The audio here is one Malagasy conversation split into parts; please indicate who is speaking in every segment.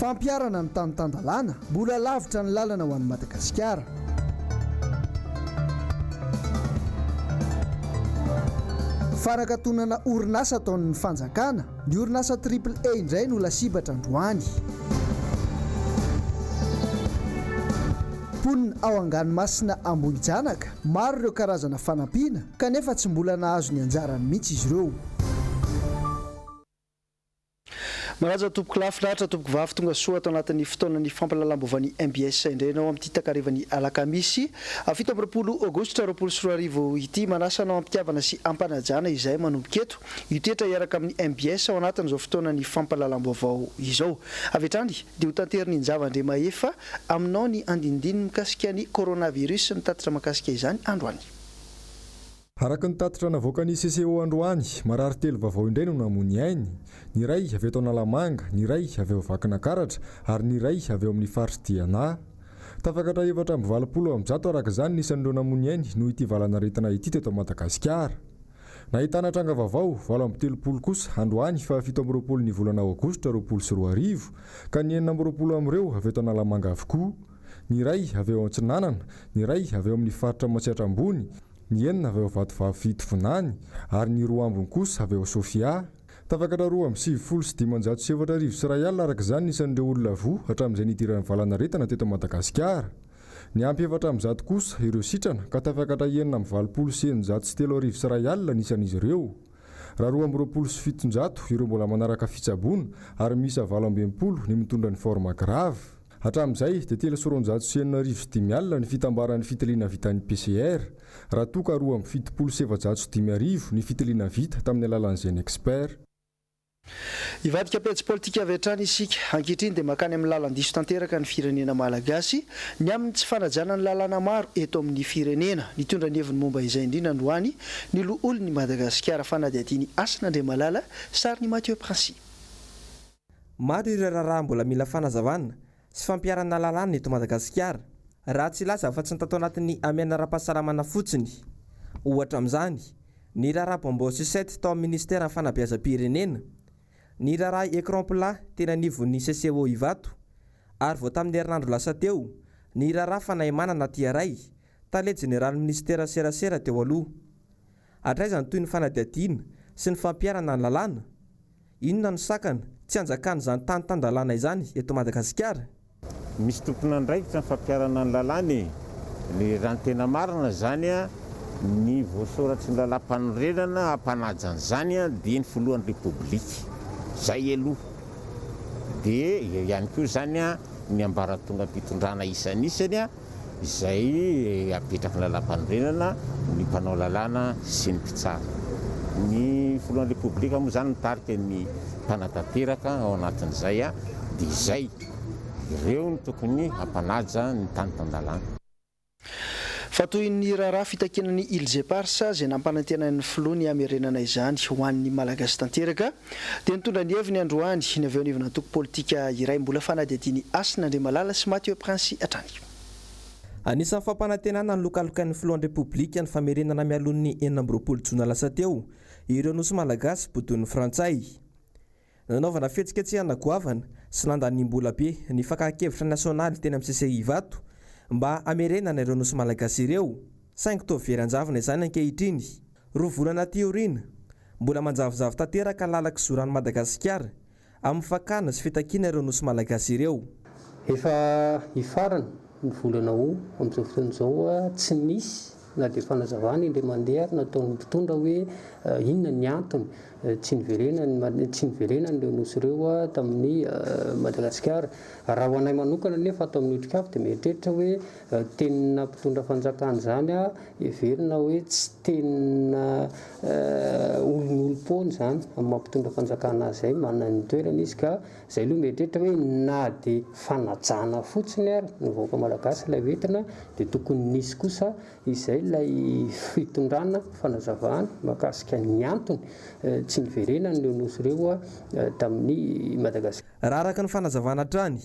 Speaker 1: Fampiharana ny tany tan-dalàna, mbola lavitra ny lalana ho an'i Madagasikara. Fanakatonana orinasa ataon'ny fanjakana, ny orinasa Triple A indray no lasibatra androany. Mponina ao Anganomasina Ambohijanaka, maro ireo karazana fanampiana kanefa tsy mbola nahazo ny anjarany mihitsy izy ireo.
Speaker 2: Manaja tompokolahy finaritra tompokovavy tonga soa ato anatin'ny fotoanan'ny fampahalalam-baovan'ny mbs indray ianao amin'ity takarivan'ny alakamisy 27 aogositra 2020 ity. Manasa anao am-pitiavana sy am-panajana izahay manomboka eto hitoetra hiaraka amin'ny mbs ao anatin'izao fotoanan'ny fampahalalam-baovao izao. Avy hatrany dia ho tanterin'i Njava Andriamahefa aminao ny andinindininy mikasika ny coronavirus ny tatitra mahakasika izany androany.
Speaker 3: Araka ny tatitra navoakan'ny CCO androany, marary telo vaovao indray no namoy ny ainy. Ny iray avy eto Analamanga, ny iray avy ao Vakinakaratra ary ny iray avy ao amin'ny faritr'i Diana. Tafakatra 184 araka izany ny isan'ireo namoy ny ainy noho ity valanaretina ity teto Madagasikara. Nahitana tranga vaovao 38 kosa androany faha 27 ny volana aogositra 2020 ka ny 26 amin'ireo avy eto Analamanga avokoa. Ny iray avy ao Antsinanana, ny iray avy ao amin'ny faritra Matsiatra Ambony, ny enina avy ao Vatovavy Fitovinany ary ny roa ambiny kosa avy ao Sofia. Tafakatra 1592 araka izany ny isan'ireo olona voa hatramin'izay nidiran'ny valanaretina teto Madagasikara. Niampy 104 kosa ireo sitrana ka tafakatra 1686 ny isan'izy ireo. Raha 722 ireo mbola manaraka fitsaboana ary miisa 68 ny mitondra ny forme grave. Hatramin'izay dia 6203 ny fitambaran'ny fitiliana vitan'ny PCR, raha toa ka 472 ny fitiliana vita tamin'ny alalan'ny GeneXpert.
Speaker 2: Hivadika pejy politika avy hatrany isika. Ankehitriny dia mankany amin'ny lalan-diso tanteraka ny firenena malagasy ny amin'ny tsy fanajana ny lalàna maro eto amin'ny firenena. Nitondra ny heviny momba izay indrindra androany ny loholon'i Madagasikara fanadihadian'i Hasina Andriamalala, sarin'i Mathieu Princi.
Speaker 4: Maro ireo raharaha mbola mila fanazavana sy fampiharana lalàna eto Madagasikara, raha tsy hilaza afa-tsy ny tato anatin'ny hamehana ara-pahasalamana fotsiny. Ohatra amin'izany, ny raharaha bonbon sucette tao amin'ny minisiteran'ny fanabeazam-pirenena, ny raharaha écran plat teny anivon'ny CCO Ivato, ary vao tamin'ny herinandro lasa teo, ny raharaha Fanahimanana Tiaray, tale jeneralin'ny minisiteran'ny serasera teo aloha. Hatraiza ny tohin'ny fanadihadiana sy ny fampiharana ny lalàna? Inona no sakana tsy hanjakan'izany tany tan-dalàna izany eto Madagasikara?
Speaker 5: Misy tompon'andraikitra ny fampiharana ny lalàna e! Ny raha ny tena marina izany ny voasoratry ny lalàmpanorenana hampanaja an'izany dia ny filohan'ny Repoblika. Izay aloha. Dia eo ihany koa izany ny ambaratongam-pitondrana isanisany. izay apetraky ny lalàmpanorenana, ny mpanao lalàna sy ny mpitsara. Ny filohan'ny Repoblika moa izany mitarika ny mpanatanteraka ao anatin'izay dia izay. Ireo no tokony hampanaja ny tany tan-dalàna.
Speaker 2: Fa toy ny raharaha fitakiana ny Îles Éparses izay nampanantenain'ny filoha ny hamerenana izany ho an'ny Malagasy tanteraka dia nitondra ny heviny androany ny avy eo anivon'antoko politika iray mbola fanadihadian'i Hasina Andriamalala sy Mathieu Prince hatrany.
Speaker 4: Anisan'ny fampanantenana nilokalokain'ny filohan'ny Repoblika ny famerenana mialoha ny 26 jona lasa teo ireo nosy malagasy bodoin'ny frantsay. Nanaovana fihetsiketsehana goavana sy nandaniam-bola be ny fakan-kevitra nasionaly teny amin'ny CCI Ivato mba hamerenana ireo nosy malagasy ireo, saingy toa very an-javona izany ankehitriny. Roa volana aty aoriana, mbola manjavozavo tanteraka ny lalan-kizoran'i Madagasikara amin'ny fakana sy fitakiana ireo nosy malagasy ireo.
Speaker 6: Efa hifarana ny volana août amin'izao fotoana izao, tsy nisy na dia fanazavana indray mandeha ary nataon'ny mpitondra hoe inona ny antony tsy niverenany tsy niverenan'ireo nosy ireo tamin'i Madagasikara. Raha ho anay manokana anefa ato amin'ny Otrikafo dia mieritreritra hoe Tenina mpitondra fanjakana izany heverina hoe tsy tenina olon'olom-poana izany amin'ny maha mpitondra fanjakana azy izay, manana ny toerany izy ka izay aloha mieritreritra hoe na dia fanajana fotsiny ary ny vahoaka malagasy ilay hoentina dia tokony nisy kosa izay ilay fitondrana fanazavana mahakasika ny antony tsy niverenan'ireo nosy ireo tamin'i Madagasikara.
Speaker 4: Raha araka ny fanazavana hatrany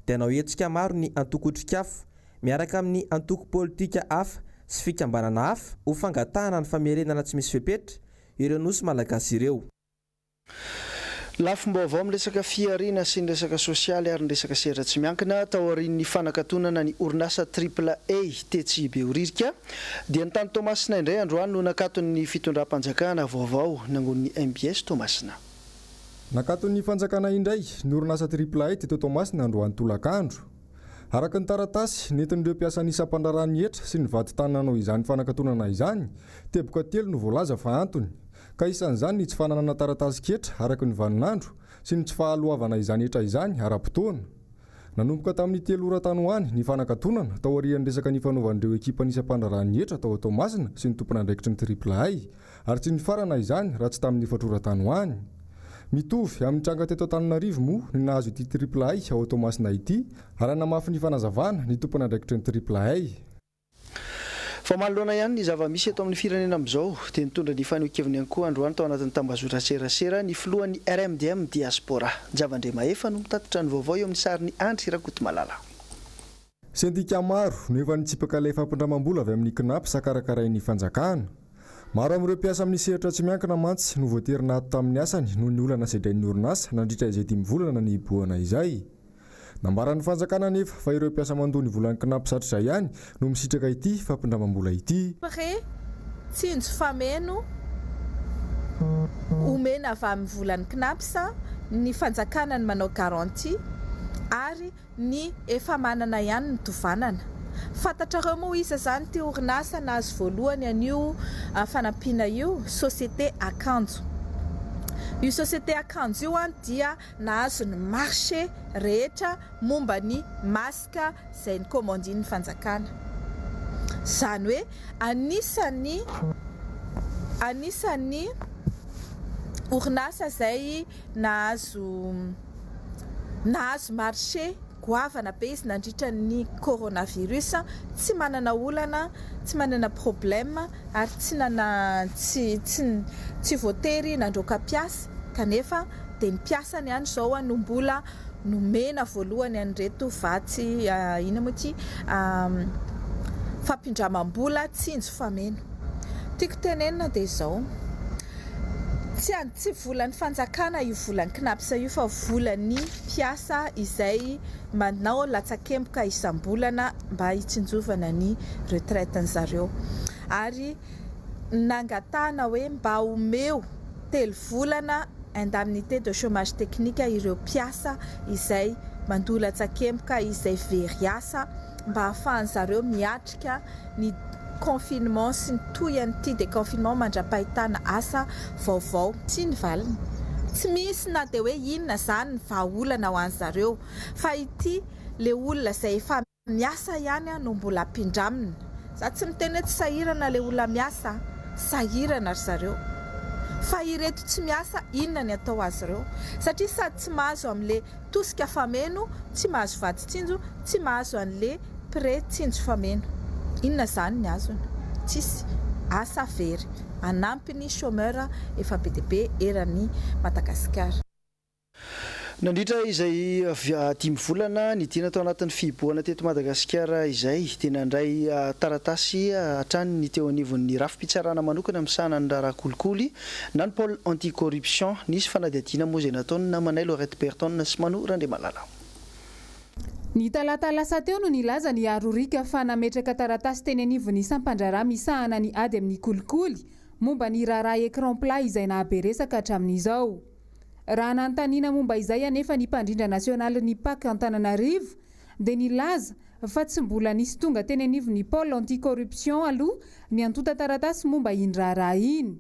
Speaker 4: dia hanao hetsika maro ny antoko Otrikafo miaraka amin'ny antoko politika hafa sy fikambanana hafa ho fangatahana ny famerenana tsy misy fepetra ireo nosy malagasy ireo.
Speaker 2: Lafim-baovao amin'ny resaka fihariana sy ny resaka sosialy ary ny resaka sehatra tsy miankina, taorian'ny fanakatonana ny orinasa Triple A tetsy Behoririka, dia ny tany Toamasina indray androany no nakaton'ny fitondram-panjakana vaovao nangonin'ny mbs Toamasina.
Speaker 3: Nakaton'ny fanjakana indray ny orinasa Triple A teto Toamasina androany tolakandro. Araka ny taratasy nentin'ireo mpiasan'ny sampandraharahan'ny hetra sy ny vadintany nanao izany fanakatonana izany, teboka telo no voalaza fa antony. ka isan'izany ny tsy fananana taratasin-ketra araka ny vaninandro sy ny tsy fahaloavana izany hetra izany ara-potoana. Nanomboka tamin'ny telo ora tany ho any ny fanakatonana taorian'ny resaka nifanaovan'ireo ekipan'ny sampandraharahan'ny hetra tao Toamasina sy ny tompon'andraikitry ny Triple A ary tsy nifarana izany raha tsy tamin'ny efatra ora tany ho any. Mitovy amin'ny tranga teto Antananarivo moa ny nahazo ity Triple A ao Toamasina ity ary hanamafy ny fanazavana ny tompon'andraikitry ny Triple A.
Speaker 2: Vao manoloana ihany ny zava-misy eto amin'ny firenena amin'izao, dia nitondra ny fanehoan-keviny ihany koa androany tao anatin'ny tambazotran-tserasera ny filohan'ny RMDM Diaspora. Njava Andriamahefa no mitatitra ny vaovao eo amin'ny sarin'i Andry Rakotomalala.
Speaker 3: Sendika maro no efa nitsipaka ilay fampindramam-bola avy amin'ny Cnaps karakarain'ny fanjakana. Maro amin'ireo mpiasa amin'ny sehatra tsy miankina mantsy no voatery naato tamin'ny asany noho ny olana sedrain'ny orinasa nandritra izay dimy volana nihibohana izay. Nambaran'ny fanjakana anefa fa ireo mpiasa mandoa ny volan'ny Cnaps hatrizay ihany no misitraka ity fampindramam-bola ity.
Speaker 7: Prêt tsinjo fameno omena avy amin'ny volan'ny Cnaps, ny fanjakana no manao garantie ary ny efa manana ihany no tovanana. Fantatrareo moa iza izany ity orinasa nahazo voalohany an'io fanampiana io? Société Akanjo. Io société Akanjo io dia nahazo ny marché rehetra momba ny masque izay ni-commandin'ny fanjakana. Izany hoe anisan'ny anisan'ny orinasa izay nahazo nahazo marché goavana be izy nandritra ny coronavirus, tsy manana olana, tsy manana problème ary tsy nana tsy tsy tsy voatery nandroaka mpiasa kanefa dia ny mpiasany ihany izao no mbola nomena voalohany an'ireto vatsy inona moa ity fampindramam-bola tsinjo fameno. Tiako tenenina dia izao, tsy an tsy volan'ny fanjakana io volan'ny Cnaps io fa volan'ny mpiasa izay manao latsakemboka isam-bolana mba hitsinjovana ny retraite-ny zareo ary nangatahana hoe mba omeo telo volana indemnité de chômage technique ireo mpiasa izay mandoa latsakemboka izay very asa mba hahafahan zareo miatrika ny confinement sy ny tohian'ity déconfinement mandra-pahitana asa vaovao. Tsia ny valiny. Tsy misy na dia hoe inona izany ny vahaolana ho an'zareo fa ity le olona izay efa miasa ihany no mbola ampindramina. Za tsy miteny hoe tsy sahirana le olona miasa a! Sahirana ry zareo. Fa ireto tsy miasa inona ny atao azy ireo? Satria sady tsy mahazo amin'le tosika fameno, tsy mahazo vatsy tsinjo, tsy mahazo an'le prêt tsinjo fameno. Inona zany ny azony? Tsisy. Asa very. Hanampy ny chômeur efa be dia be eran'i Madagasikara.
Speaker 2: Nandritra izay dimy volana nidina tao anatin'ny fihibohana teto Madagasikara izay dia nandray taratasy hatrany ny teo anivon'ny rafi-pitsarana manokana misahana ny raharaha kolikoly na ny pôle anti-corruption. Nisy fanadihadiana moa izay nataon'ny namanay Laurette Berton sy Mano Randriamalala.
Speaker 8: Ny talata lasa teo no nilaza ny Aroriaka fa nametraka taratasy teny anivon'ny sampandraharaha misahana ny ady amin'ny kolikoly momba ny raharaha écran plat izay nahabe resaka hatramin'izao. Raha nanontaniana momba izay anefa ny mpandrindra nasionalin'ny Pac Antananarivo dia nilaza fa tsy mbola nisy tonga teny anivon'ny Pôle anti-corruption aloha ny antontan-taratasy momba iny raharaha iny.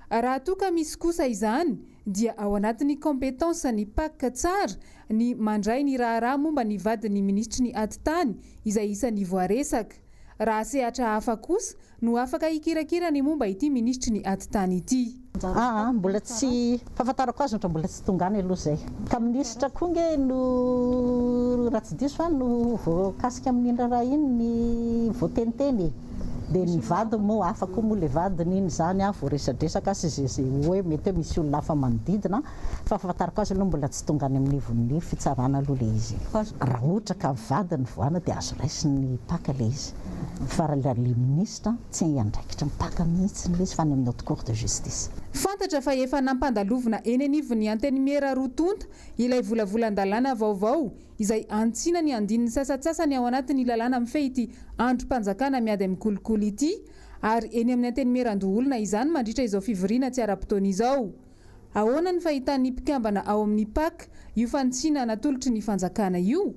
Speaker 8: Raha toa ka misy kosa izany dia ao anatin'ny compétence ny Pac tsara ny mandray ny raharaha momba ny vadin'ny minisitry ny atitany izay isan'ny voaresaka. Raha sehatra hafa kosa no afaka hikirakira ny momba ity minisitry ny atitany ity.
Speaker 9: Aa mbola tsy, fahafantarako azy ohatra mbola tsy tonga any aloha izay. Ka minisitra koa nge no raha tsy diso aho no voakasika amin'iny raharaha iny ny voateniteny e! Dia ny vadiny moa hafa koa moa ilay vadiny iny izany an, voaresadresaka sy izay izay hoe mety hoe misy olona hafa manodidina fa fahafantarako azy aloha mbola tsy tonga any amin'ny ivon'ny fitsarana aloha ilay izy e! Raha ohatra ka ny vadiny voana dia azo raisin'ny Pac ilay izy. Fa raha ilay minisitra tsy andraikitry ny Pac mihitsy ilay izy fa any amin'ny Haute Cour de Justice.
Speaker 8: Fantatra fa efa nampandalovina eny anivon'ny Antenimiera roa tonta ilay volavolan-dalàna vaovao izay hanitsiana ny andininy sasantsasany ao anatin'ny lalàna mifehy ity andrim-panjakana miady amin'ny kolikoly ity ary eny amin'ny Antenimierandoholona izany mandritra izao fivoriana tsy ara-potoana izao. Ahoana ny fahitan'ny mpikambana ao amin'ny Pac io fanitsiana natolotry ny fanjakana io?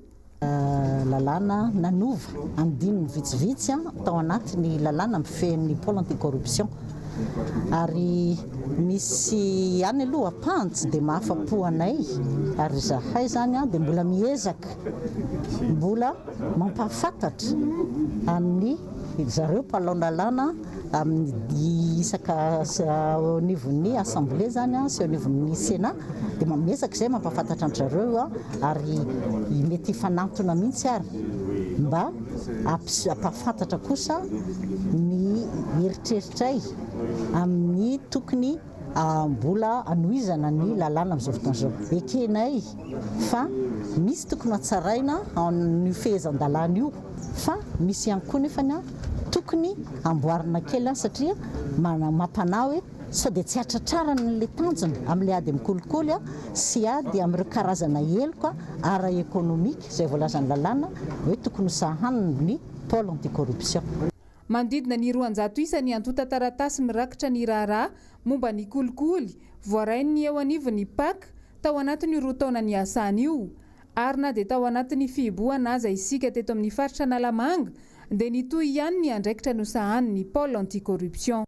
Speaker 9: Lalàna nanova andininy vitsivitsy tao anatin'ny lalàna mifehy ny pôle anti-corruption ary misy ihany aloha ampahany tsy dia mahafa-po anay ary izahay izany dia mbola miezaka mbola mampahafantatra an'ny zareo mpanao lalàna amin'ny isaka eo anivon'ny assemblée izany sy eo anivon'ny sénat dia miezaka izay mampahafantatra an-dry zareo ary mety hifanantona mihitsy ary mba hampahafantatra kosa ny eritreritray amin'ny tokony mbola hanohizana ny lalàna amin'izao fotoana izao. Ekenay fa misy tokony hatsaraina ao amin'io fehezan-dalàna io fa misy ihany koa nefa tokony amboarina kely satria mampanahy hoe sao dia tsy hatratrarana ilay tanjona amin'ilay ady amin'ny kolikoly sy ady amin'ireo karazana heloka ara-ekonomika izay voalazan'ny lalàna hoe tokony hosahaniny ny pôle anti-corruption.
Speaker 8: Manodidina ny 200 isa ny antontan-taratasy mirakitra ny raharaha momba ny kolikoly voarain'ny eo anivon'ny Pac tao anatin'io roa taona niasany io. Ary na dia tao anatin'ny fihibohana aza isika teto amin'ny faritra Analamanga dia nitohy ihany ny andraikitra nosahanin'ny Pôle anti-corruption.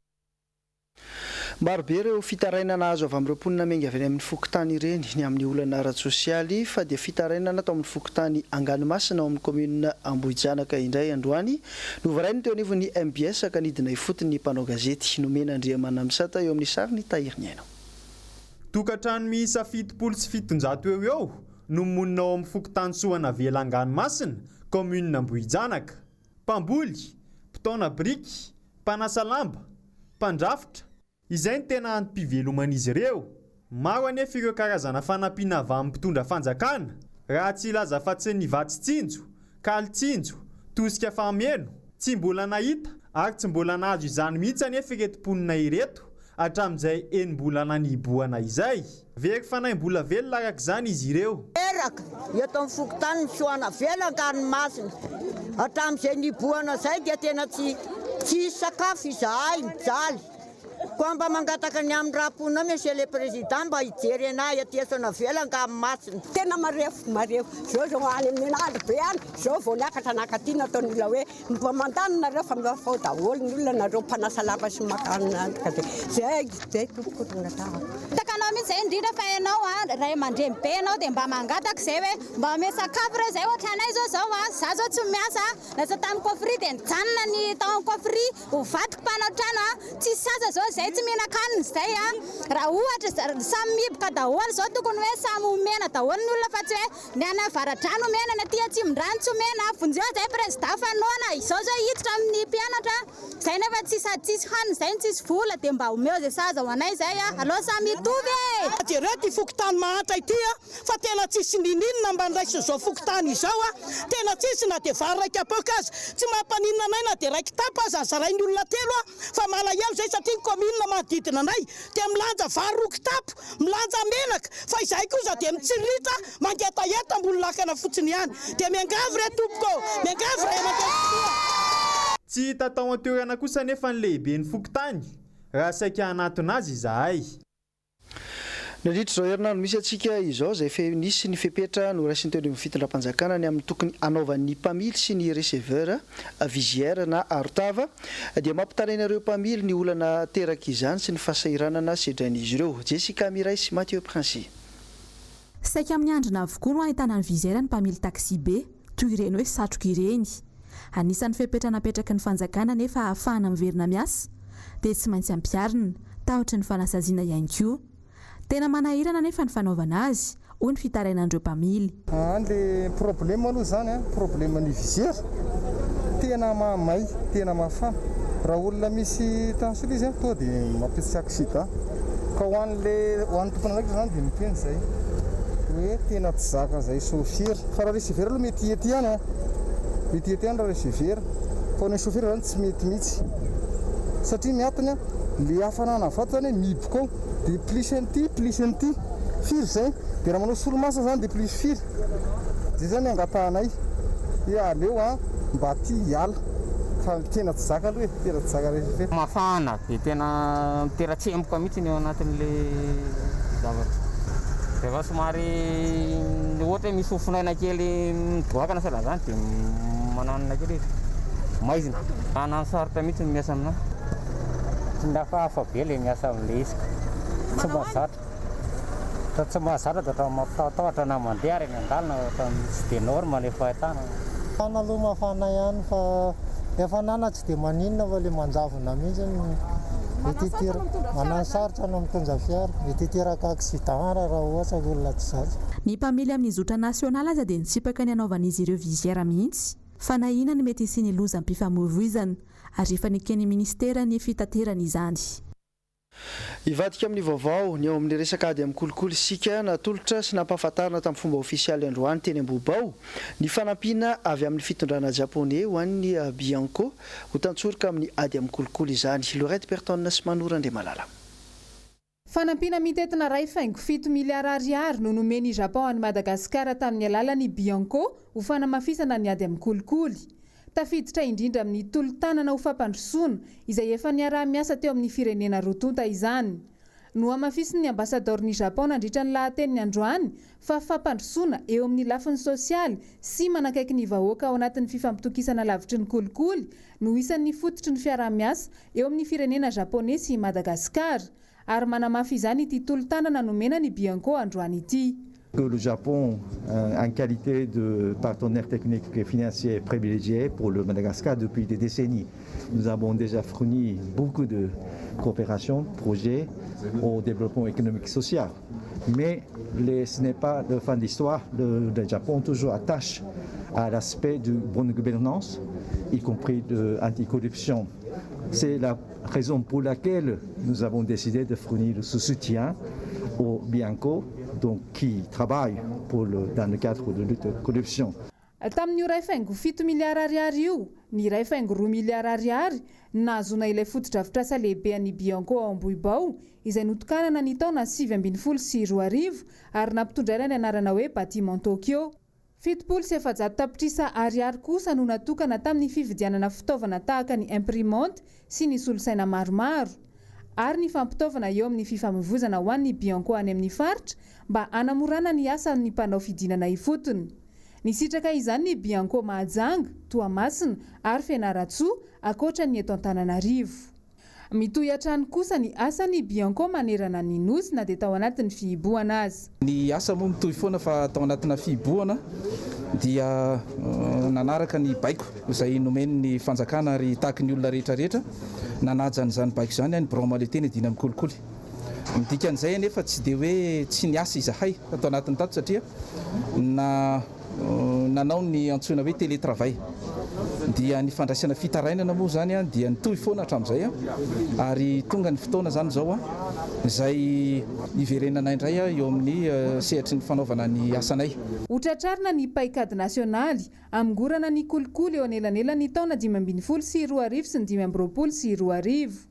Speaker 2: Marobe ireo fitarainana azo avy amin'ireo mponina miainga avy any amin'ny fokontany ireny ny amin'ny olana ara-tsosialy fa dia fitarainana tao amin'ny fokontany Anganomasina ao amin'ny kaominina Ambohijanaka indray androany no voarain'ny teo anivon'ny mbs ka nidina ifotony ny mpanao gazety Nomena Andriamanamisata eo amin'ny sarin'i Tahiriniaina.
Speaker 10: Tokantrano miisa 770 eo ho eo no monina ao amin'ny fokontany Soanavela Anganomasina, kaominina Ambohijanaka. Mpamboly, mpitaona biriky, mpanasa lamba, mpandrafitra, izay no tena antom-piveloman'izy ireo. Maro anefa ireo karazana fanampiana avy amin'ny mpitondra fanjakana, raha tsy hilaza afa-tsy ny vatsy tsinjo, kaly tsinjo, tosika fameno. Tsy mbola nahita ary tsy mbola nahazo izany mihitsy anefa ireto mponina ireto hatramin'izay enim-bolana nihibohana izay. Very fanahy mbola velona araka izany izy ireo.
Speaker 11: Teraka eto amin'ny fokontany Soanavela Anganomasina. Hatramin'izay nihibohana izay dia tena tsy tsisy sakafo izahay, mijaly. Koa mba mangataka ny amin'ny ra-ponao Monsieur le Président mba hijery anay aty Soanavela Anganomasina.
Speaker 12: Tena marefo, marefo. Zao zao any amin'ny andro be any, zao vao niakatra nankaty nataon'ny olona hoe Mba mandany nareo fa mba fao daholo ny olona nareo mpanasa lamba sy maka antoka de zay zay tompoko no natahako.
Speaker 13: Takanao mihitsy zay indrindra fa ianao a ray aman-dreny be ianao dia mba mangataka izay hoe mba omeo sakafo re zay ohatranay zao zao a za zao tsy miasa lasa tamin'ny coffre dia nijanona ny tao amin'ny coffre ho vadiko mpanao trano a tsisy asa zao zay tsy mihinan-kanina zay a raha ohatra samy mihiboka daholo zao tokony hoe samy omena daholo ny olona fa tsy hoe Ny any avaradrano omena, ny aty atsimondrano tsy omena, vonjeo zay prezida fa noana, izao zao hiditra amin'ny mpianatra zay nefa tsy sady tsisy hanina zay no tsisy vola de mba omeo zay sahaza ho anay zay a, aleo samy hitovy e!
Speaker 14: Jereo ity fokontany mahantra ity a, fa tena tsisy nininona mba niraisin'izao fokontany izao a, tena tsisy na dia vary iray kapoaka aza, tsy mampaninona anay na dia iray kitapo aza zarain'ny olona telo a, fa malahelo izay satria ny commune manodidina anay dia milanja vary roa kitapo, milanja menaka, fa izahay kosa dia mitsiriritra mangetaheta ambony lakana fotsiny ihany. Dia miangavy re tompoko ô! Miangavy ray aman-dreny tokoa!
Speaker 10: Tsy hita tao an-toerana kosa anefa ny lehiben'ny fokontany raha saika hanatona azy izahay.
Speaker 2: Nandritra izao herinandro misy antsika izao izay fe nisy ny fepetra noraisin'ny teo anivon'ny fitondram-panjakana ny amin'ny tokony hanaovan'ny mpamily sy ny receveur visière na arotava dia mampitaraina ireo mpamily ny olana aterak'izany sy ny fahasahiranana sedrain'izy ireo. Jessica Miray sy Mathieu Princi.
Speaker 15: Saika amin'ny andrina avokoa no ahitana ny visière ny mpamily taxi-be, toy ireny hoe satroka ireny. Anisan'ny fepetra napetraky ny fanjakana anefa ahafahana miverina miasa dia tsy maintsy ampiharina, tahotry ny fanasaziana ihany koa. Tena manahirana anefa ny fanaovana azy, hoy ny fitarainan'ireo mpamily.
Speaker 16: Any le problème aloha zany an, problème ny visière, tena mahamay, tena mafana, raha olona misy tension izy an, tonga de mampisy accident, ka ho an'le ho an'ny tompon'andraikitra zany de miteny zay hoe tena tsy zaka zay chauffeur, fa raha receveur aloha mety hety ihany an, mety hety ihany raha receveur. Fa ho an'ny chauffeur zany tsy mety mihitsy satria ny antony an, le hafanana vato zany mihiboka ao de plus an'ity plus an'ity firy zay? De raha manao solomaso zany de plus firy? Zay zany angatahanay hoe aleo an mba aty hiala fa tena tsy zaka aloha e, tena tsy zaka rehefa.
Speaker 17: Mafana be tena mitera-tsemboka mihitsy ny ao anatin'le zavatra. Rehefa somary ohatra hoe misy fofonaina kely miboaka na sahalan'izany dia mananona kely izy. Maizina. Manano sarotra mihitsy ny miasa aminahy.
Speaker 18: Tena hafahafa be ilay miasa amin'ilay izy ka. Tsy mahazatra. Ohatran'ny tsy mahazatra dia ohatran'ny mampitahotahotra na mandeha ary eny an-dalana ohatran'ny tsy dia norme ilay fahitana.
Speaker 19: Mafana aloha mafana ihany fa ny hafanana tsy dia maninona fa ilay manjavona mihitsy no mety hiteraka, mananosarotra ny mitondra fiara, mety hiteraka accident raha ohatra ka olona tsy zatra.
Speaker 15: Ny mpamily amin'ny zotra nasionaly aza dia nitsipaka ny hanaovan'izy ireo visière mihitsy. Fanahiana ny mety hisian'ny lozam-pifamoivoizana ary efa neken'ny minisiteran'ny fitaterana izany.
Speaker 2: Hivadika amin'ny vaovao ny ao amin'ny resaka ady amin'ny kolikoly isika. Natolotra sy nampahafantarina tamin'ny fomba ofisialy androany teny Ambohibao ny fanampiana avy amin'ny fitondrana Japoney ho an'ny Bianco ho tantsoroka amin'ny ady amin'ny kolikoly izany. Lorette Berton sy Mano Randriamalala.
Speaker 8: Fanampiana mitentina 1,7 miliara ariary no nomen'i Japon an'i Madagasikara tamin'ny alalan'ny Bianco ho fanamafisana ny ady amin'ny kolikoly. Tafiditra indrindra amin'ny tolo-tanana ho fampandrosoana izay efa niaraha-miasa teo amin'ny firenena roa tonta izany. Nohamafisin'ny ambasadaoron'i Japon nandritra ny lahateniny androany fa fampandrosoana eo amin'ny lafiny sosialy sy manakaiky ny vahoaka ao anatin'ny fifampitokisana lavitry ny kolikoly no isan'ny fototry ny fiaraha-miasa eo amin'ny firenena Japoney sy i Madagasikara ary manamafy izany ity tolo-tanana nomena ny Bianco androany ity.
Speaker 20: Que le Japon, en qualité de partenaire technique et financier privilégié pour le Madagascar depuis des décennies, nous avons déjà fourni beaucoup de coopération, projets au développement économique et social. Mais les, ce n'est pas la fin de l'histoire. Le, le Japon toujours attache à l'aspect de bonne gouvernance, y compris de anticorruption. C'est la raison pour laquelle nous avons décidé de fournir ce soutien au Bianco, donc qui travaille pour le, dans le cadre de lutte corruption.
Speaker 8: Tamin'io 1,7 miliara ariary io, ny 1,2 miliara ariary nahazoana ilay fotodrafitrasa lehibe an'ny Bianco ao Ambohibao izay notokanana ny taona 2019 ary nampitondraina ny anarana hoe Bâtiment Tokyo. 470 tapitrisa ariary kosa no natokana tamin'ny fividianana fitaovana tahaka ny imprimante sy ny solosaina maromaro ary ny fampitaovana eo amin'ny fifamoivoizana ho an'ny Bianco any amin'ny faritra mba hanamorana ny asan'ny mpanao fidinana ifotony. Nisitraka izany ny Bianco Mahajanga, Toamasina ary Fianarantsoa ankoatra ny eto Antananarivo. Mitohy hatrany kosa ny asan'ny Bianco manerana ny Nosy na dia tao anatin'ny fihibohana aza.
Speaker 21: Ny asa moa mitohy foana fa tao anatina fihibohana dia nanaraka ny baiko izay nomen'ny fanjakana ary tahaky ny olona rehetra rehetra nanaja an'izany baiko izany ny birao Malete niadiana amin'ny kolikoly. Ny dikan'izay anefa tsy dia hoe tsy niasa izahay tato anatiny tato satria na nanao ny antsoina hoe télétravail dia ny fandraisana fitarainana moa izany dia nitohy foana hatramin'izay ary tonga ny fotoana izany izao izay hiverenanay indray eo amin'ny sehatry ny fanaovana ny asanay.
Speaker 8: Ho tratrarina ny paikady nasionaly hamongorana ny kolikoly eo anelanelan'ny taona 2015 sy ny 2025.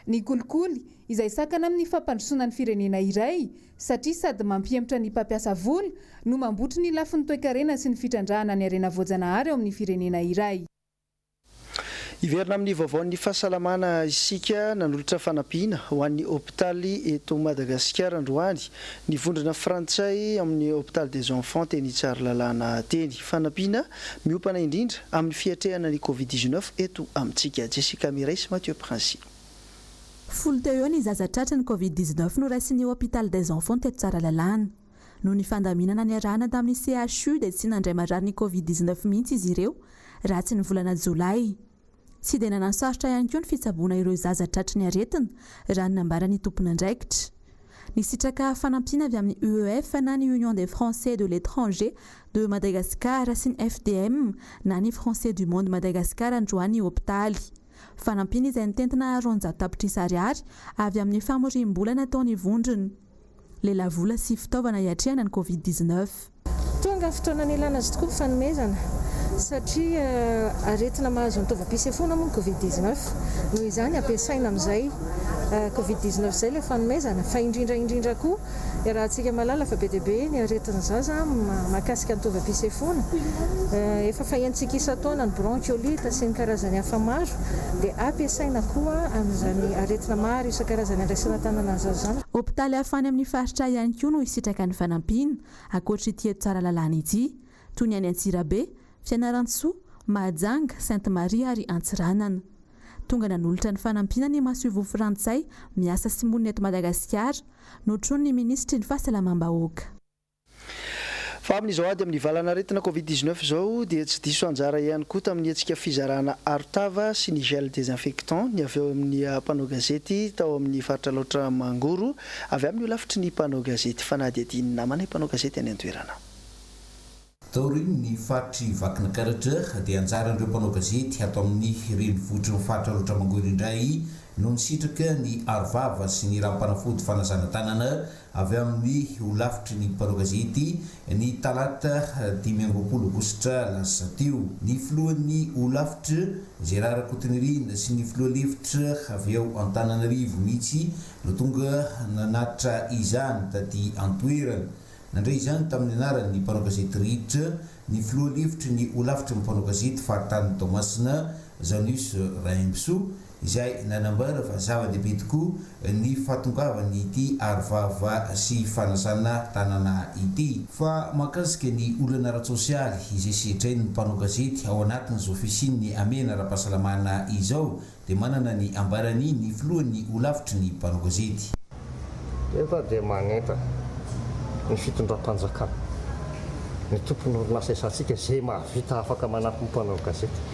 Speaker 8: Ny kolikoly, izay sakana amin'ny fampandrosoana ny firenena iray, satria sady mampihemotra ny mpampiasa vola no mambotry ny lafiny toekarena sy ny fitrandrahana ny harena voajanahary ao amin'ny firenena iray.
Speaker 2: Hiverina amin'ny vaovaon'ny fahasalamana isika. Nanolotra fanampiana ho an'ny hopitaly eto Madagasikara androany ny vondrona frantsay amin'ny Hôpital des Enfants teny Tsaralalàna teny. Fanampiana miompana indrindra amin'ny fiatrehana ny Covid 19 eto amintsika. Jessica Mireille sy Mathieu Princi.
Speaker 15: Folo teo eo ny zaza tratry ny Covid 19 noraisin'ny Hôpital des Enfants teto Tsaralalàna. Noho ny fandaminana niarahana tamin'ny CHU dia tsy nandray marary ny Covid 19 mihitsy izy ireo raha tsy ny volana jolay. Tsy dia nananosarotra ihany koa ny fitsaboana ireo zaza tratry ny aretina, raha ny nambaran'ny tompon'andraikitra. Nisitraka fanampiana avy amin'ny UEF na ny Union des Français de l'Etranger de Madagascar sy ny FDM na ny Français du Monde Madagascar androany ny hopitaly. Fanampiana izay nitentina 200 tapitrisa ariary avy amin'ny famoriam-bola nataon'ny vondrona. Lelavola sy fitaovana hiatrehana ny Covid 19.
Speaker 22: Tonga fotoana nilana azy tokoa ny fanomezana.
Speaker 1: Satria aretina mahazo ny taovam-pisefoana moa ny covid 19. Noho izany ampiasaina amin'izay covid 19 izay ilay fanomezana fa indrindra indrindra koa iarahantsika mahalala fa be dia be ny aretin'ny zaza mahakasika ny taovam-pisefoana. Efa fahentsika isan-taona ny bronchiolite sy ny karazany hafa maro dia ampiasaina koa amin'izany aretina maro isan-karazany andraisana tanana ny zaza izany.
Speaker 15: Hopitaly hafa any amin'ny faritra ihany koa no hisitraka ny fanampiana, ankoatra ity eto Tsaralalàna ity. toy ny any Antsirabe, Fianarantsoa, Mahajanga, Sainte Marie ary Antsiranana. Tonga nanolotra ny fanampiana ny masoivoho frantsay miasa sy monina eto Madagasikara, notronin'ny minisitry ny Fahasalamam-bahoaka.
Speaker 2: Fa amin'izao ady amin'ny valan'aretina Covid 19 izao dia tsy diso anjara ihany koa tamin'ny hetsika fizarana arotava sy ny gel désinfectant ny avy ao amin'ny mpanao gazety tao amin'ny faritra Alaotra Mangoro avy amin'ny holafitry ny mpanao gazety. Fanadihadian'ny namanay mpanao gazety any an-toerana.
Speaker 22: Taorian'ny faritr'i Vakinakaratra dia anjaran'ireo mpanao gazety ato amin'ny renivohitry ny faritra Alaotra Mangoro indray no nisitraka ny arovava sy ny ranom-panafody fanasana tanana avy amin'ny holafitry ny mpanao gazety ny talata 25 aogositra lasa teo. Ny filohan'ny holafitra, Gérard Rakotonirina sy ny filoha lefitra avy ao Antananarivo mihitsy no tonga nanatitra izany taty an-toerana. Nandray izany tamin'ny anaran'ny mpanao gazety rehetra ny filoha lefitry ny holafitry ny mpanao gazety faritanin'i Toamasina, Janus Rahaimbisoa, izay nanambara fa zava-dehibe tokoa ny fahatongavan'ity arovava sy fanasana tanana ity. Fa mahakasika ny olana ara-tsosialy izay sedrain'ny mpanao gazety ao anatin'izao fisian'ny hamehana ara-pahasalamana izao dia manana ny ambarany ny filohan'ny holafitry ny mpanao gazety.
Speaker 23: Eto dia manentana ny fitondram-panjakana, ny tompon'orinasa isantsika izay mahavita afaka manampy ny mpanao gazety.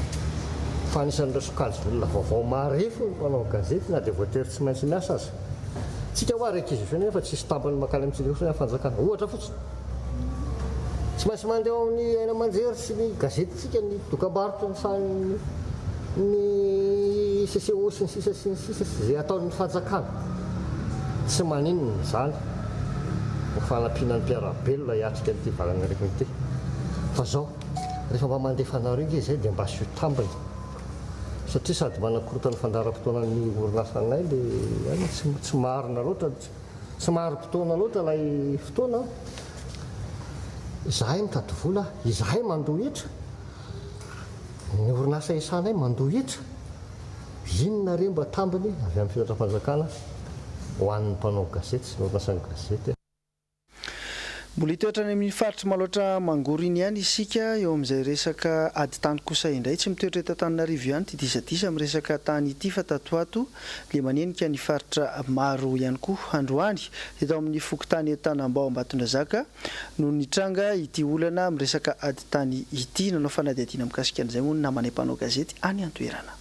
Speaker 23: Fa anisan'ireo sokajin'olona vaovao marefo ny mpanao gazety na dia voatery tsy maintsy miasa aza. Tsika hoa réquisitionner nefa tsisy tambiny mankany amintsika kosa ny fanjakana. Ohatra fotsiny. Tsy maintsy mandeha ao amin'ny haino aman-jery sy ny gazetintsika ny dokambarotra ny sahan'ny ny CCO sy ny sisa sy ny sisa sy izay ataon'ny fanjakana. Tsy maninona izany ho fanampiana ny mpiara-belona hiatrika an'ity valan'aretina ity. Fa izao, rehefa mba mandefa anareo ange izay dia mba asio tambiny. Satria sady manakorontana fandaharam-potoanan'ny orinasanay ilay any, tsy tsy marina loatra, tsy marim-potoana loatra ilay fotoana. Izahay mitady vola, izahay mandoa hetra, ny orinasa iasanay mandoa hetra. Inona re mba tambiny avy amin'ny fitondram-panjakana ho an'ny mpanao gazety sy ny orinasan'ny gazety?
Speaker 2: Mbola hitoetra any amin'ny faritr'i Maloatra Mangoro iny ihany isika eo amin'izay resaka ady tany kosa indray. Tsy mitoetra eto Antananarivo ihany ity disadisa amin'ny resaka tany ity fa tato ho ato dia manenika ny faritra maro ihany koa. Androany dia tao amin'ny fokontany Tanambao Ambatondrazaka no nitranga ity olana amin'ny resaka ady tany ity. Nanao fanadihadiana mikasika an'izay moa ny namanay mpanao gazety any an-toerana.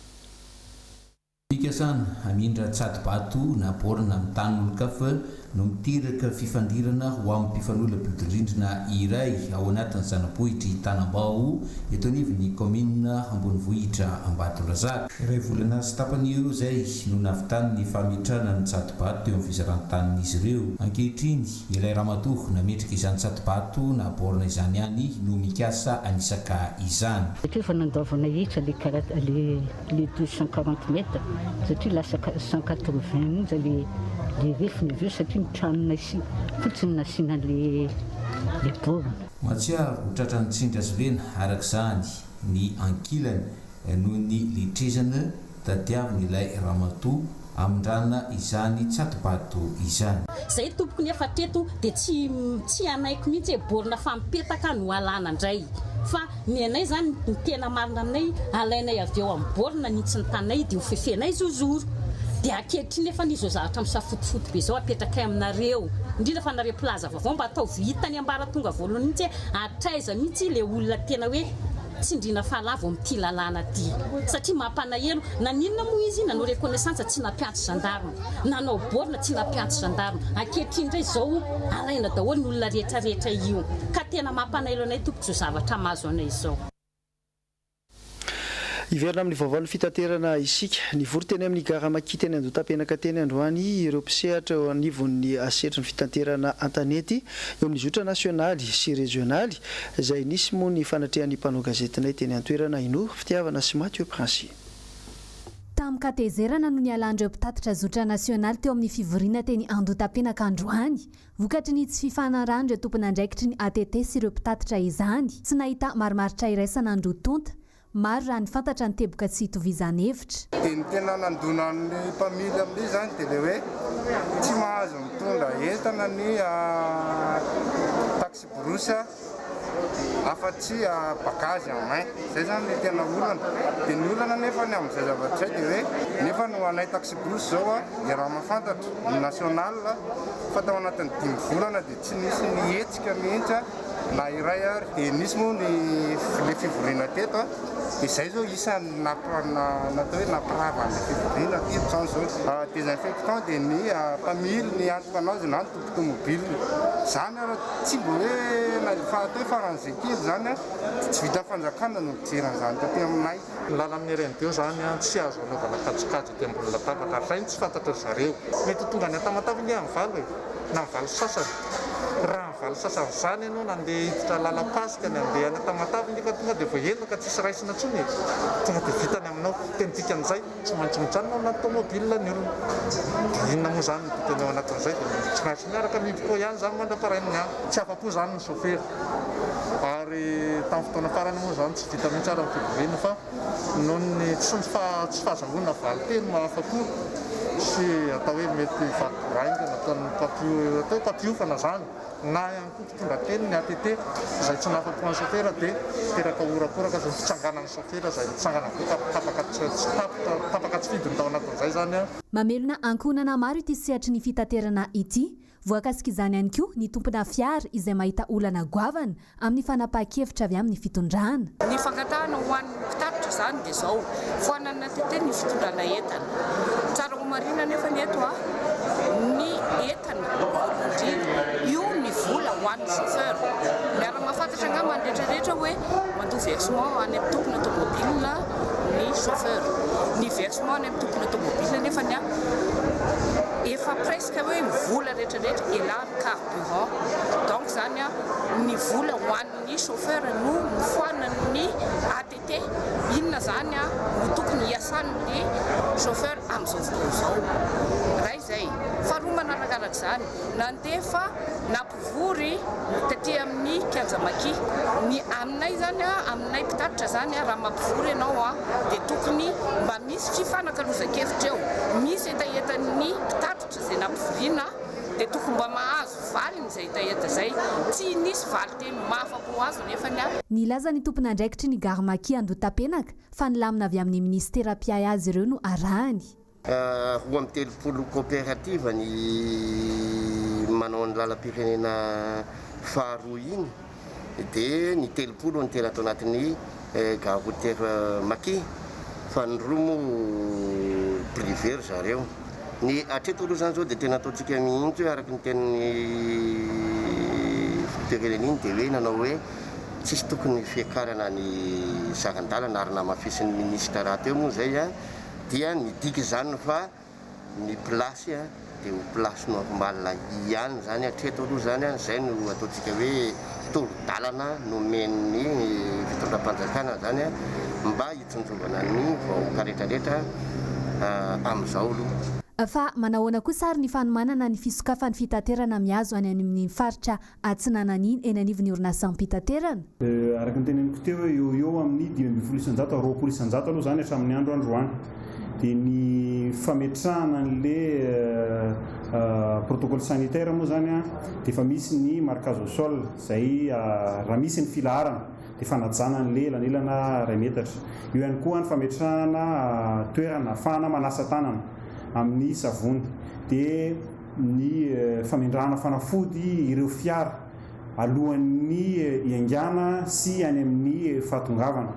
Speaker 22: Fikasana hamindra tsato-bato na borne amin'ny tanin'olon-kafa no miteraka fifandirana ho amin'ny mpifanolo-bodirindrina iray ao anatin'ny zana-bohitr'i Tanambao eto anivon'ny kaominina ambonivohitra Ambatondrazaka. Iray volana sy tapany eo izay no nahavitany ny fametrahana ny tsato-bato teo amin'ny fizaran-tanin'izy ireo. Ankehitriny, ilay ramatoa nametraka izany tsato-bato na borne izany ihany no mikasa hanisaka izany.
Speaker 24: Satria efa nandoavana hetra le kara- le le 240 mètres satria lasa 180 monja le le refiny avy eo satria ny tranonay sy fotsiny nasiana le le borne.
Speaker 22: Mahatsiaro ho tratran'ny tsindry hazolena araka izany ny ankilany noho ny letrezana tadiavin'ilay ramatoa hamindrana izany tsato-bato izany.
Speaker 25: Zay tompoko nefa hatreto dia tsy tsy hanaiko mihitsy hoe borne fa mipetaka no alana ndray fa ny anay zany ny tena marina aminay alainay avy eo amin'ny borne ny tsy ny taninay dia ho fefenay zozoro dia ankehitriny nefa izao zavatra misafotofoto be zao apetrakay aminareo indrindra fa nareo mpilaza vaovao mba ataovy hitany ambaratonga voalohany mihitsy hoe hatraiza mihitsy le olona tena hoe tsindriana fahalavo amin'ity lalàna ity satria mampanahelo naninona moa izy nanao reconnaissance tsy nampiantso gendarme Nanao borne tsy nampiantso gendarme. Ankehitriny indray izao alaina daholo ny olona rehetra rehetra io. Ka tena mampanailo anay tompoko izao zavatra mahazo anay izao.
Speaker 2: Hiverina amin'ny vaovaon'ny fitaterana isika. Nivory teny amin'ny gara Maki teny Andohatapenaka teny androany ireo mpisehatra eo anivon'ny sehatry ny fitaterana an-tanety eo amin'ny zotra nasionaly sy rezionaly izay nisy moa ny fanatrehan'ny mpanao gazetinay teny an-toerana i Noro Fitiavana sy Mathieu Princi.
Speaker 3: Tamin-katezerana no nialan'ireo mpitatitra zotra nasionaly teo amin'ny fivoriana teny Andohatapenaka androany, vokatry ny tsy fifanarahan'ireo tompon'andraikitry ny ATT sy ireo mpitatitra izany. Tsy nahita marimaritra iraisana ny roa tonta. Maro raha ny fantatra ny teboka tsy itovizan hevitra.
Speaker 4: Dia ny tena nandona ny mpamily amin'ilay izy izany dia ilay hoe tsy mahazo mitondra entana ny taxi-brousse afa-tsy bagage en main. Izay izany ilay tena olana. Dia ny olana anefa ny amin'izay zavatra izay dia hoe nefa ny ho anay taxi-brousse izao iaraha-mahafantatra ny national fa tao anatin'ny dimy volana dia tsy nisy nihetsika mihitsy Na iray ary. Dia nisy moa ny ilay fivoriana teto a, dia izay izao isan'ny natao hoe nampirava an'ilay fivoriana teto izany izao. Désinfectant dia ny mpamily ny antoka anazy na ny tompon-tomobile. Izany ary tsy mba hoe na fa atao hoe faran'izay kely izany a, tsy vitan'ny fanjakana no mijery an'izany taty aminay.
Speaker 5: Ny lalan'ny RN deux izany tsy azo anaovana kajikajy ety ambony latabatra ary izay no tsy fantatry ry zareo. Mety ho tonga any Tamatave ange amin'ny valo e! Na amin'ny valo sy sasany. Raha amin'ny valo sy sasany izany ianao nandeha hiditra lalam-pasika ny handeha any Tamatave ange fa tonga dia voaendaka tsisy raisina intsony e! Tonga dia vita ny aminao. Dia ny dikan'izay tsy maintsy mijanona ao anaty tomobile ny olona. Dia inona moa izany no dikany ao anatin'izay? Dia tsy maintsy miaraka miditra ao ihany izany mandra-parain'ny andro. Tsy afa-po izany ny sôfera. Ary tamin'ny fotoana farany moa izany tsy vita mihitsy ary ny fivoriana fa noho ny tsy tsy fahazahoana valin-teny mahafa-po sy atao hoe mety vaky boraingina nataon'ny mpampio atao hoe mpampiofana izany na ihany koa mpitondra teny ny ATT izay tsy nahafa-po an'ny sôfera dia niteraka horakoraka sy ny fitsanganan'ny sôfera izay nitsangana be ka tapaka tsy tapitra tapaka tsy fidiny tao anatin'izay izany.
Speaker 3: Mamelona ankohonana maro ity sehatry ny fitaterana ity. Voakasik'izany ihany koa ny tompona fiara izay mahita olana goavana amin'ny fanapahan-kevitra avy amin'ny fitondrana.
Speaker 6: Ny fangatahana ho an'ny mpitatitra izany dia izao, foanana TT ny fitondrana entana. Tsara homarihina anefa ny eto ny entana voalohany indrindra, io ny vola ho an'ny chauffeur. Miara-mahafantatra angamba ny rehetra rehetra hoe mandoa versement any amin'ny tompona tomobile ny chauffeur. Ny versement any amin'ny tompona tomobile anefa ny efa presque hoe ny vola rehetra rehetra elah ny carburant donc zany an ny vola ho an'ny chauffeur no nofoanan'ny ATT inona zany an no tokony hiasan'ny chauffeur amin'izao fotoana izao iray izay faharoa manarakarak'izany nandefa Vory taty amin'ny kianja Maki. Ny aminay izany, aminay mpitatitra izany, raha mampivory ianao dia tokony mba misy fifanakalozan-kevitra eo. Misy hetahetan'ny mpitatitra izay nampivoriana dia tokony mba mahazo valiny izay hetaheta izay. Tsy nisy valin-teny mahafa-po azo anefa ny.
Speaker 3: Nilaza ny tompon'andraikitry ny Gare Maki Andohatapenaka fa ny lamina avy amin'ny minisitera mpiahy azy ireo no arahany.
Speaker 7: 32 coopérative ny manao ny lalam-pirenena faharoa iny dia ny 30 no tena ato anatin'ny gare routière Maki fa ny roa moa privé ry zareo. Ny hatreto aloha izany izao dia tena ataontsika mihitsy hoe araka ny tenin'ny filoham-pirenena iny dia hoe nanao hoe tsisy tokony fiakarana ny saran-dalana ary namafisin'ny minisitra rahateo moa izay dia midika izany fa ny place dia ho place normale ihany izany hatreto aloha izany, izay no ataontsika hoe tolo-dalana nomen'ny fitondram-panjakana izany mba hitsinjovana ny vahoaka rehetrarehetra amin'izao aloha.
Speaker 3: Fa manahoana kosa ary ny fanomanana ny fisokafan'ny fitaterana mihazo any amin'ny faritra Atsinanana iny eny anivon'ny orinasam-pitaterana.
Speaker 26: Araka ny teneniko teo hoe eo ho eo amin'ny 15% à 20% aloha izany hatramin'ny andro androany dia ny fametrahana an'le protocole sanitaire moa izany dia efa misy ny marquage au sol izay raha misy ny filaharana dia fanajana an'le elanelana iray metatra. Eo ihany koa ny fametrahana toerana ahafahana manasa tanana amin'ny savony dia ny famendrahana fanafody ireo fiara alohan'ny hiaingàna sy any amin'ny fahatongavana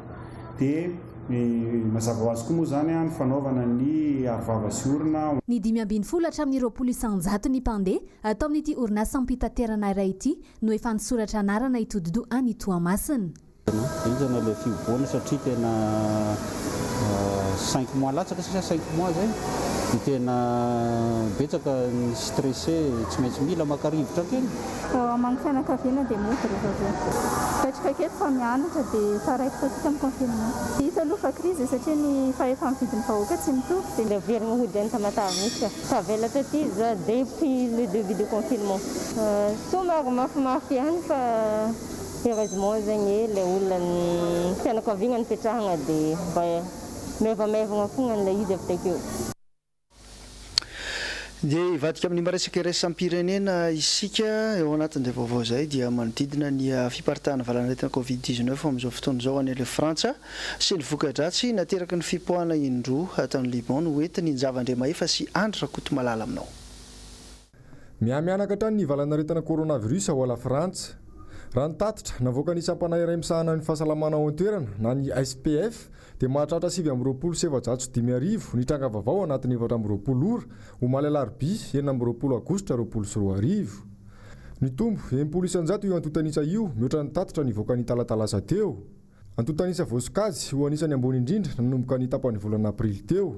Speaker 26: dia mazava ho azy koa moa izany ny fanaovana ny arovava sy orona.
Speaker 3: Ny 15 hatramin'ny 20% ny mpandeha ato amin'ity orinasam-pitaterana iray ity no efa nisoratra anarana hitodi-doha any Toamasina.
Speaker 27: Tena henjana ilay fihoboana satria tena
Speaker 9: Cinq mois latsaka sisa, cinq mois zay, dia tena betsaka ny stressé, tsy maintsy mila maka rivotra kely.
Speaker 10: Hamangy fianakaviana dia mody rehefa avy eo. Mipetraka kely fa mianatra dia taraiky tatsika amin'ny confinement. Hita aloha fa crise satria ny fahefa-mividin'ny vahoaka tsy mitovy dia.
Speaker 11: Dia averina hody any Tamatave mihitsy ka. Tavela taty za depuis le debut de confinement. Somary mafimafy ihany fa heureusement zegny e le olona ny fianakaviagna nipetrahagna de mba maivamaivagna fogna an'ilay izy avy takeo.
Speaker 2: Dia hivadika amin'ny maresaka iraisam-pirenena isika. Eo anatin'izay vaovao izay dia manodidina ny fiparitahan'ny valanaretina Covid 19 amin'izao fotoana izao any Frantsa sy ny voka-dratsy nateraky ny fipoahana indroa tany Liban no hoentin'i Njava Andriamahefa sy Andry Rakotomalala aminao.
Speaker 12: Mihamihanaka hatrany ny valanaretina coronavirus ao Lafrantsa. Raha ny tatitra navoakan'ny sampana iray misahana ny fahasalamana ao an-toerana na ny SPF dia mahatratra 5429 ny tranga vaovao anatin'ny 24 ora omaly alarobia 26 aogositra 2020. Nitombo 60% io antontan'isa io mihoatra ny tatitra nivoaka ny talata lasa teo. Antontan'isa voasokajy ho anisan'ny ambony indrindra nanomboka ny tapan'ny volana aprily teo.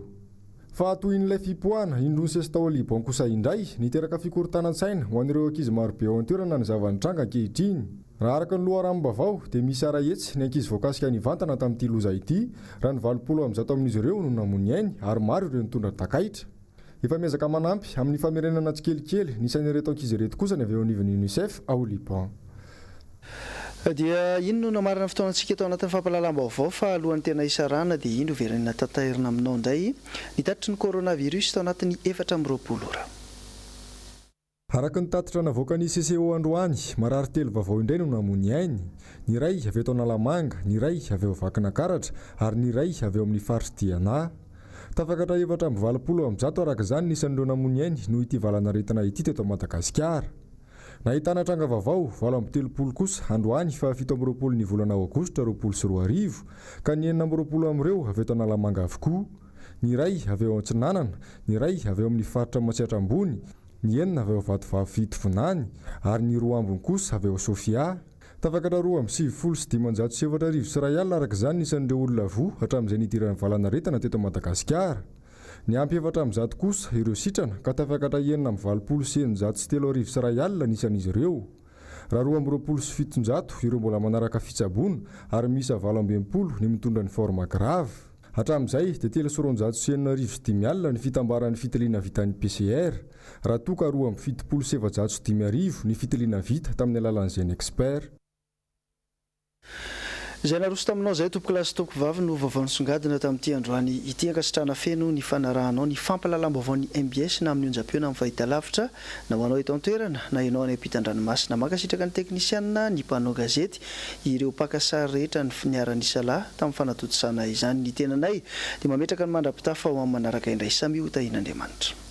Speaker 12: Fa tohin'ilay fipoahana indroa nisesy tao Liban kosa indray, niteraka fikorontanan-tsaina ho an'ireo ankizy marobe ao an-toerana ny zava-nitranga ankehitriny. Raha araka ny loharanom-baovao dia miisa iray hetsy ny ankizy voakasika nivantana tamin'ity loza ity, raha ny 80 amin'izy ireo no namoy ny ainy ary maro ireo nitondra takaitra. Efa miezaka manampy amin'ny famerenana tsikelikely ny sain'ireto ankizy ireto kosa ny avy eo anivon'ny Unicef ao Liban.
Speaker 2: Dia iny no namarana ny fotoanantsika tao anatin'ny fampahalalam-baovao fa alohan'ny tena hisarahana dia indro hoverenina tantaerina aminao indray ny tatitry ny coronavirus tao anatin'ny 24 ora.
Speaker 12: Araka ny tatitra navoakan'ny CCO androany, marary telo vaovao indray no namoy ny ainy. Ny iray avy eto Analamanga, ny iray avy ao Vakinankaratra ary ny iray avy ao amin'ny faritr'i Diana. Tafakatra 184 araka izany ny isan'ireo namoy ny ainy noho ity valanaretina ity teto Madagasikara. Nahitana tranga vaovao 38 kosa androany faha 27 ny volana aogositra 2020 ka ny 26 amin'ireo avy eto Analamanga avokoa. Ny iray avy ao Antsinanana, ny iray avy ao amin'ny faritra Matsiatra Ambony, ny enina avy ao Vatovavy Fitovinany ary ny roa ambiny kosa avy ao Sofia. Tafakatra 1592 araka izany ny isan'ireo olona voa hatramin'izay nidiran'ny valanaretina teto Madagasikara. Niampy 104 kosa ireo sitrana ka tafakatra 1686 ny isan'izy ireo. Raha 722 ireo mbola manaraka fitsaboana ary miisa 68 ny mitondra ny forme grave. Hatramin'izay dia 6203 ny fitambaran'ny fitiliana vitan'ny PCR, raha toa ka 472 ny fitiliana vita tamin'ny alalan'ny GeneXpert.
Speaker 2: Izay naroso taminao izay tompokolahy sy tompokovavy no vaovao nisongadina tamin'ity androany ity. Ankasitrahana feno ny fanarahanao ny fampahalalam-baovaon'ny mbs na amin'ny onjam-peo na amin'ny fahitalavitra na ho anao eto an-toerana na ianao any ampitan-dranomasina. Mankasitraka ny teknisianina, ny mpanao gazety, ireo mpaka sary rehetra niara-nisalahy tamin'ny fanatontosana izany. Ny tenanay dia mametraka ny mandra-pitafa ho amin'ny manaraka indray. Samia ho tahian'Andriamanitra.